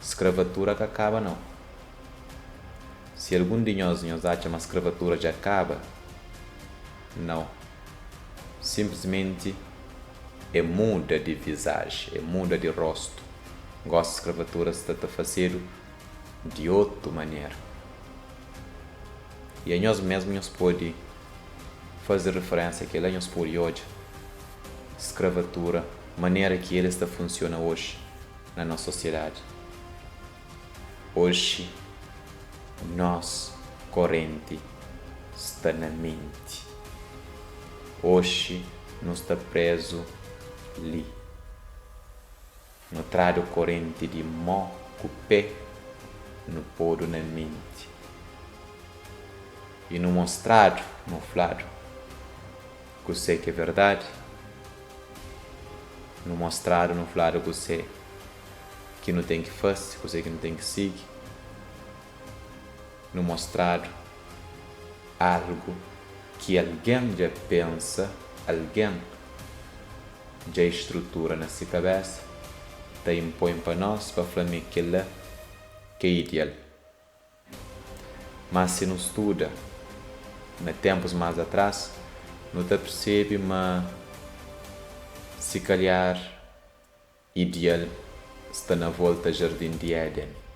Skravatura ka kaba nau. Si algun di nhos nhos atxa ma skravatura dja kaba, nau. Sinplismenti e muda di vizaji, e muda di rostu. Gosi skravatura sta ta fasedu di otu manera. I anhos mesmu nhos pode faze riferensia kel-la, nhos pode odja skravatura, manera ki el sta funsiona oji na nos sosiedadi. Oji nos korenti sta na menti. Oxi nu sta prezu li. Nu tradu korenti di mo ku pe, nu podu na menti. I nu mostradu, nu fladu kusé ki é verdadi. Nu mostradu, nu fladu kusé ki nu ten ki fase, kusé ki nu ten ki sigi. Nu mostradu algu ki algen dja pensa, algen dja estrutura na si kabésa, ta inpoi pa nos pa fla ma é kel-la ki é ideal. Má si nu studa na ténpus más atrás, nu ta persebe ma si kalhar ideal sta na volta jardin di Éden.